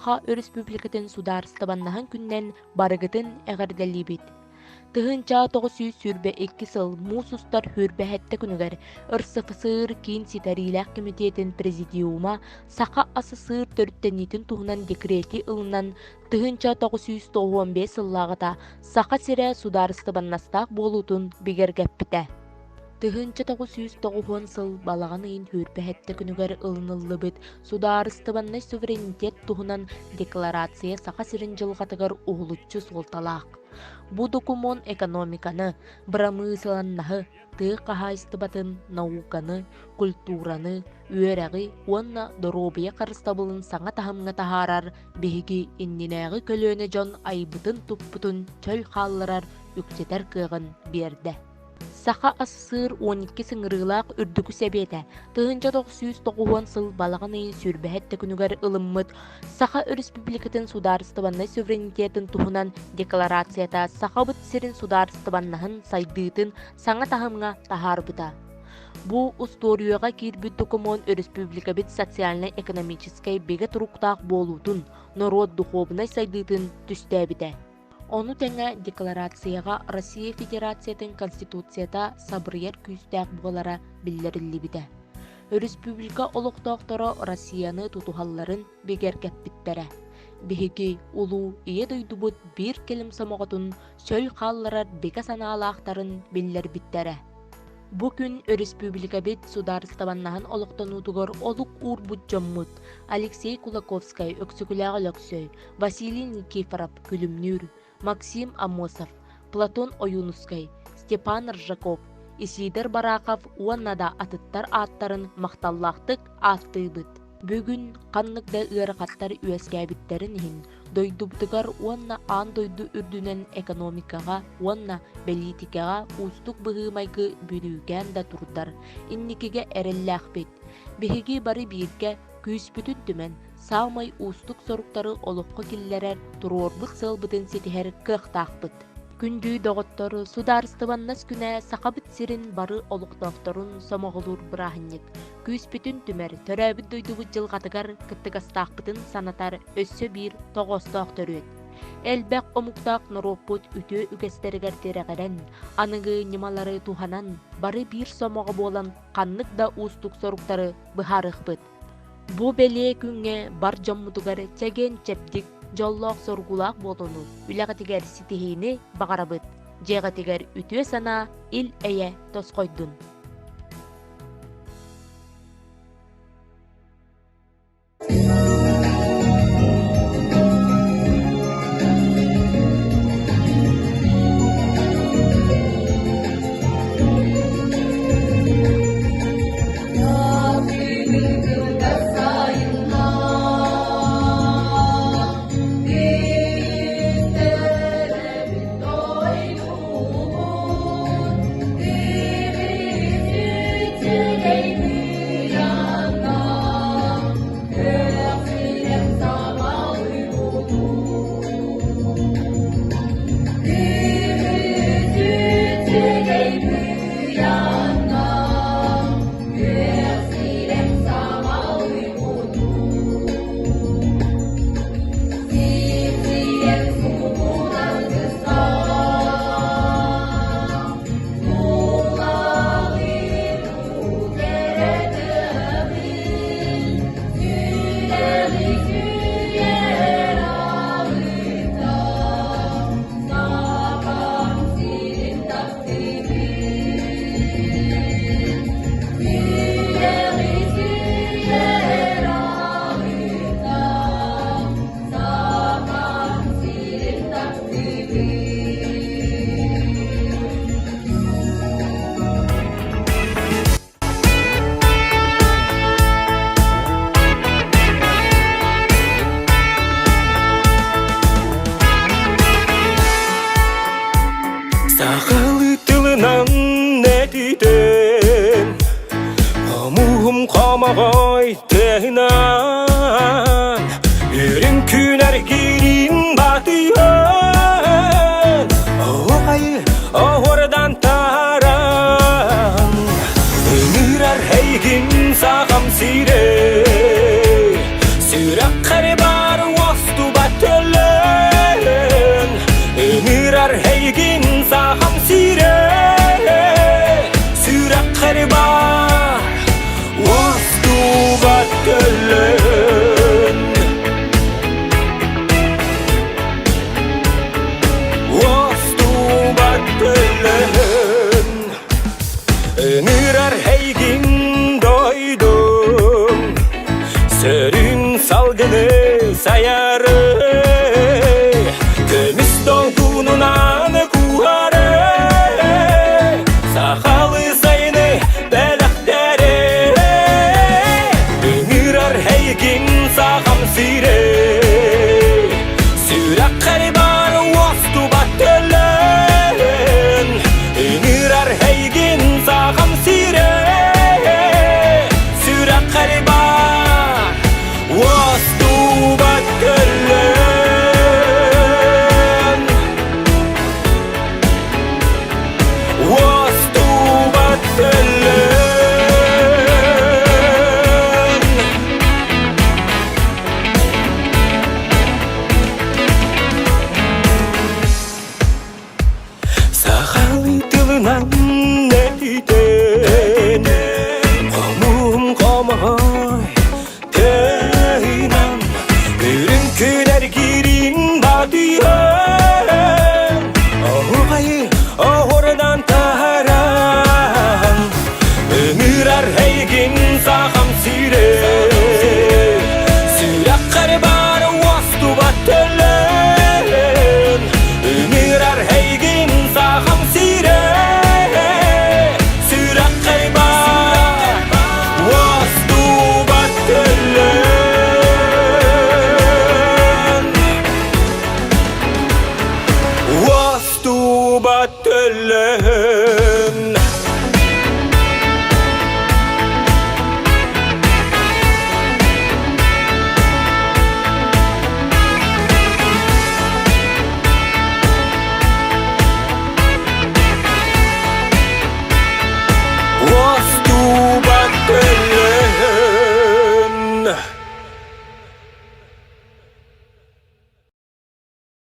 Саха Өрөспүүбүлүкэтин судаарыстыбаннаһын күнүнэн барыгытын эҕэрдэлиибит! 1922 сыл муус устар 27 күнүгэр РСФСР Киин ситэриилээх кэмитиэтин президиума Саха АССР төрүттэниитин туһунан декрети ылынан 1995 сыллааҕыта Саха сирэ судаарыстыбаннастаах буолуутун бигэргэппитэ. 1990 сыл балаҕан ыйын 27 күнүгэр ылыныллыбыт Судаарыстыбаннай суверенитет туһунан декларация Саха сирин дьылҕатыгар уһулуччу суолталаах. Бу докумуон экономиканы, бырамыысыланнаһы, тыа хаһаайыстыбатын, науканы, культураны, үөрэҕи уонна доруобуйа харыстабылын саҥа таһымҥа таһаарар биһиги иннинээҕи көлүөнэ дьон айбытын-туппутун чөл хаалларар, үксэтэр кыаҕын биэрдэ. Саха АССР 12 ыҥырыылаах Үрдүкү Сэбиэтэ 1990 сыл балаҕан ыйын 27 күнүгэр ылыммыт Саха Өрөспүүбүлүкэтин судаарыстыбаннай суверенитетын туһунан декларацията Сахабыт сирин судаарыстыбаннаһын сайдыытын саҥа таһымҥа таһаарбыта. Бу устуоруйаҕа киирбит докумуон өрөспүүбүлүкэбит социальнай-экономическай бигэ туруктаах буолуутун, норуот духуобунай сайдыытын түстээбитэ. Ону тэҥэ декларацияҕа Россия Федерациятын Конституцията сабырыйар күүстээх буолара биллэриллибитэ. Өрөспүүбүлүкэ олохтоохторо Россияны тутуһалларын бигэргэппиттэрэ. Биһиги улуу Ийэ дойдубут биир кэлим сомоҕотун чөл хаалларар бигэ санаалаахтарын биллэрбиттэрэ. Бу күн өрөспүүбүлүкэбит судаарыстыбаннаһын олохтонуутугар олук уурбут дьоммут Алексей Кулаковскай, Өксөкүлээх Өлөксөй, Василий Никифоров, Күлүмнүүр, Максим Аммосов, Платон Ойуунускай, Степан Ржаков, Исидор Барахов уонна да атыттар ааттарын махталлаахтык ааттыыбыт. Бүгүн ханнык да ыарахаттар үөскээбиттэрин иһин, дойдубутугар уонна аан дойду үрдүнэн экономикаҕа уонна бэлиитикэҕэ уустук быһыы-майгы бүрүүкээн да турдар, инникигэ эрэллээхпит. Биһиги бары бииргэ күүспүтүн түмэн, саамай уустук соруктары олоххо киллэрэр, туруорбут сыалбытын ситиһэр кыахтаахпыт. Күндү доҕоттор, Судаарыстыбаннас күнэ Сахабыт сирин бары олохтоохторун сомоҕолуур бырааһынньык. Күүспүтүн түмэр, төрөөбүт дойдубут дьылҕатыгар кыттыгастаахпытын санатар өссө биир тоҕоостоох төрүөт. Элбэх омуктаах норуоппут үтүө үгэстэригэр тирэҕирэн, аныгы ньымалары туһанан, бары биир сомоҕо буолан ханнык да уустук соруктары быһаарыахпыт. Бу бэлиэ күҥҥэ бар дьоммутугар чэгиэн-чэбдик, дьоллоох-соргулаах буолууну, үлэҕитигэр ситиһиини баҕарабыт, дьиэҕитигэр үтүө санаа, ил-эйэ тосхойдун! Сахалыы тылынан этитэн Хомуһум хомоҕой тыаһынан Үрүҥ күн эргиирин батыйан Оһуохайы оһуордан таһааран Ыҥырар эйигин сахам сирэ Сүрэххэр баар уос. Ыҥырар эйигин дойдум, Сөрүн салгыны сайары, Көмүс долгунунан кууһары, Сахалы сайыны бэлэхтэри. Ыҥырар эйигин сахам сирэ, Сүрэххэр баар уостубат төлөн, Ыҥырар эйигин сахам сирэ, Сүрэххэр баар уостубат төлөн. Уостубат төлөн. Сахалыы тылынан этитэн, хомуһум хомоһой тыынан, үрүҥ күн эргиирин батыйан, оһуохайы оһуорунан таһаран, ыҥырар эйигин сахам сирэ, сүрэххэр баар уостубат төлөн, ыҥырар эйигин сахам сирэ, сүрэххэр баар уостубат төлөн. Уостубат төлөн. Уостубат төлөн.